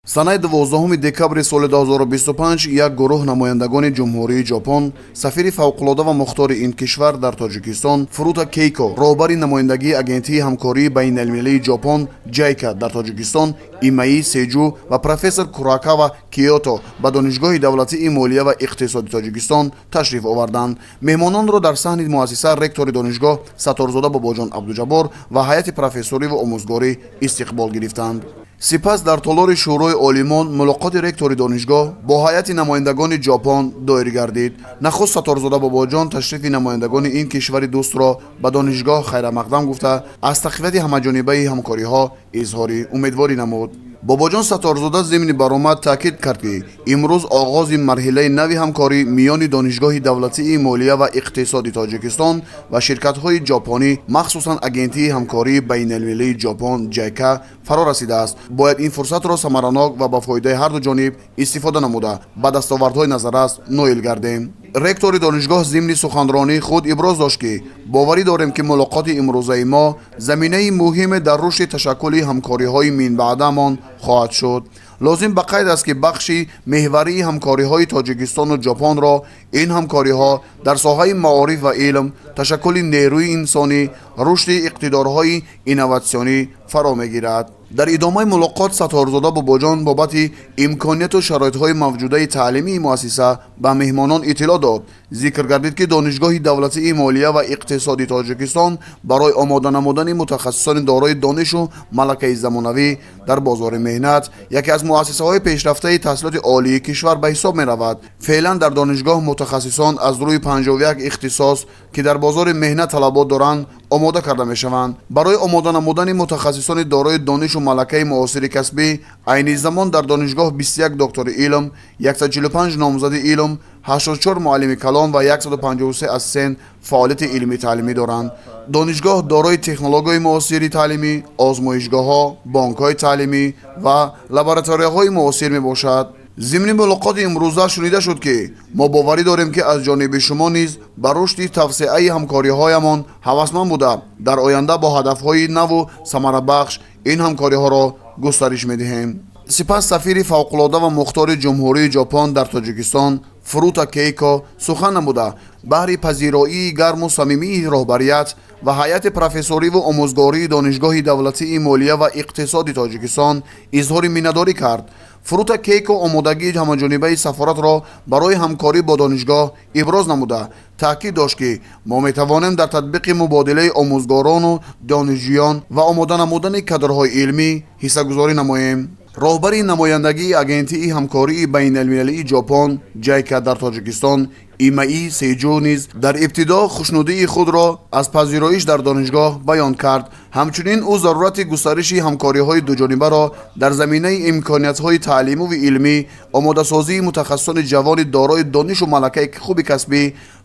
Санаи 12 декабри соли 2025 як гурӯҳ намояндагони Ҷумҳурии Ҷопон, сафири фавқулода ва мухтори ин кишвар дар Тоҷикистон Фурута Кейко, роҳбари намояндагии Агентии ҳамкории байналмилалии Ҷопон Ҷайка дар Тоҷикистон Имаи Седжу ва профессор Куракава Киёто ба Донишгоҳи давлатии молия ва иқтисоди Тоҷикистон ташриф оварданд. Меҳмононро дар саҳни муассиса ректори донишгоҳ Сатторзода Бобоҷон Абдуҷаббор ва ҳайати профессорӣ ва омӯзгорӣ истиқбол гирифтанд. Сипас дар толори Шӯрои олимон мулоқоти ректори донишгоҳ бо ҳайати намояндагони Ҷопон доир гардид. Нахуст Сатторзода Бобоҷон ташрифи намояндагони ин кишвари дӯстро ба донишгоҳ хайрамақдам гуфта, аз тақвияти ҳамаҷонибаи ҳамкориҳо изҳори умедворӣ намуд. Бобоҷон Сатторзода зимни баромад таъкид кард, ки имрӯз оғози марҳилаи нави ҳамкорӣ миёни Донишгоҳи давлатии молия ва иқтисоди Тоҷикистон ва ширкатҳои ҷопонӣ, махсусан Агентии ҳамкории байналмилалии Ҷопон Ҷайка фаро расидааст. Бояд ин фурсатро самаранок ва ба фоидаи ҳарду ҷониб истифода намуда, ба дастовардҳои назаррас ноил гардем. Ректори донишгоҳ зимни суханронии худ иброз дошт, ки боварӣ дорем, ки мулоқоти имрӯзаи мо заминаи муҳиме дар рушди ташаккули ҳамкориҳои минбаъдаамон хоҳад шуд. Лозим ба қайд аст, ки бахши меҳварии ҳамкориҳои Тоҷикистону Ҷопонро ин ҳамкориҳо дар соҳаи маориф ва илм, ташаккули нерӯи инсонӣ, рушди иқтидорҳои инноватсионӣ фаро мегирад. Дар идомаи мулоқот Сатторзода Бобоҷон бобати имконияту шароитҳои мавҷудаи таълимии муассиса ба меҳмонон иттилоъ дод. Зикр гардид, ки Донишгоҳи давлатии молия ва иқтисоди Тоҷикистон барои омода намудани мутахассисони дорои донишу малакаи замонавӣ дар бозори меҳнат яке аз муассисаҳои пешрафтаи таҳсилоти олии кишвар ба ҳисоб меравад. Феълан дар донишгоҳ мутахассисон аз рӯи 51 ихтисос, ки дар бозори меҳнат талабот доранд, омода карда мешаванд. Барои омода намудани мутахассисони дорои донишу малакаи муосири касбӣ айни замон дар донишгоҳ 21 доктори илм, 145 номзади илм, 84 муаллими калон ва 153 ассистент фаъолияти илмӣ таълимӣ доранд. Донишгоҳ дорои технологияи муосири таълимӣ, озмоишгоҳҳо, бонкҳои таълимӣ ва лабораторияҳои муосир мебошад. Зимни мулоқоти имрӯза шунида шуд, ки мо боварӣ дорем, ки аз ҷониби шумо низ ба рушди тавсеаи ҳамкориҳоямон ҳавасманд буда, дар оянда бо ҳадафҳои наву самарабахш ин ҳамкориҳоро густариш медиҳем. Сипас сафири фавқулода ва мухтори Ҷумҳурии Ҷопон дар Тоҷикистон Фурута Кейко сухан намуда, баҳри пазироии гарму самимии роҳбарият ва ҳайати профессориву омӯзгории Донишгоҳи давлатии молия ва иқтисоди Тоҷикистон изҳори миннатдорӣ кард. Фурута Кейко омодагии ҳамаҷонибаи сафоратро барои ҳамкорӣ бо донишгоҳ иброз намуда, таъкид дошт, ки мо метавонем дар татбиқи мубодилаи омӯзгорону донишҷӯён ва омода намудани кадрҳои илмӣ ҳиссагузорӣ намоем. Роҳбари намояндагии Агентии ҳамкории байналмилалии Ҷопон Ҷайка дар Тоҷикистон Имаи Седжу низ дар ибтидо хушнудии худро аз пазироиш дар донишгоҳ баён кард. Ҳамчунин ӯ зарурати густариши ҳамкориҳои дуҷонибаро дар заминаи имкониятҳои таълимиву илмӣ, омодасозии мутахассисони ҷавони дорои донишу малакаи хуби касбӣ,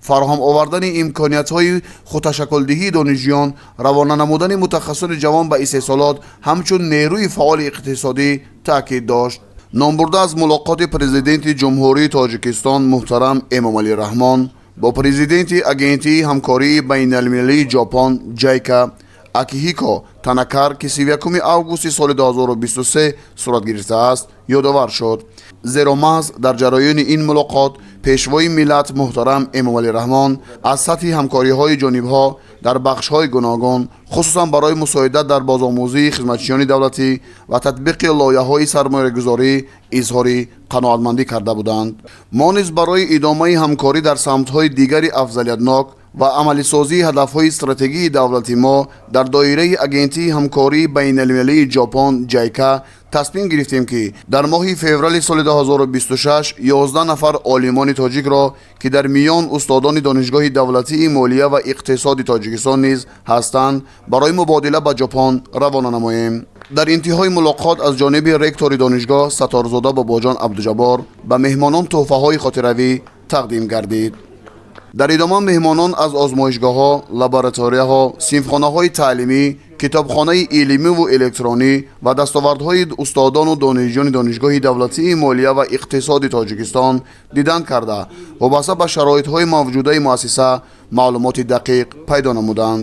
фароҳам овардани имкониятҳои худташаккулдиҳии донишҷӯён, равона намудани мутахассисони ҷавон ба истеҳсолот ҳамчун нерӯи фаъоли иқтисодӣ таъкид дошт. Номбурда аз мулоқоти Президенти Ҷумҳурии Тоҷикистон муҳтарам Эмомалӣ Раҳмон бо президенти Агентии ҳамкории байналмилалии Ҷопон Ҷайка Акиҳико Танакар, ки 31 августи соли 2023 сурат гирифтааст, ёдовар шуд, зеро маҳз дар ҷараёни ин мулоқот Пешвои миллат муҳтарам Эмомалӣ Раҳмон аз сатҳи ҳамкориҳои ҷонибҳо дар бахшҳои гуногун, хусусан барои мусоидат дар бозомӯзии хизматчиёни давлатӣ ва татбиқи лоиҳаҳои сармоягузорӣ изҳори қаноатмандӣ карда буданд. Мо низ барои идомаи ҳамкорӣ дар самтҳои дигари афзалиятнок ва амалисозии ҳадафҳои стратегии давлати мо дар доираи Агентии ҳамкории байналмилалии Ҷопон Ҷайка тасмим гирифтем, ки дар моҳи феврали соли 2026 11 нафар олимони тоҷикро, ки дар миён устодони Донишгоҳи давлатии молия ва иқтисоди Тоҷикистон низ ҳастанд, барои мубодила ба Ҷопон равона намоем. Дар интиҳои мулоқот аз ҷониби ректори донишгоҳ Сатторзода Бобоҷон Абдуҷаббор ба меҳмонон тӯҳфаҳои хотиравӣ тақдим гардид. Дар идома меҳмонон аз озмоишгоҳҳо, лабораторияҳо, синфхонаҳои таълимӣ, китобхонаи илмиву электронӣ ва дастовардҳои устодону донишҷӯёни Донишгоҳи давлатии молия ва иқтисоди Тоҷикистон дидан карда, вобаста ба шароитҳои мавҷудаи муассиса маълумоти дақиқ пайдо намуданд.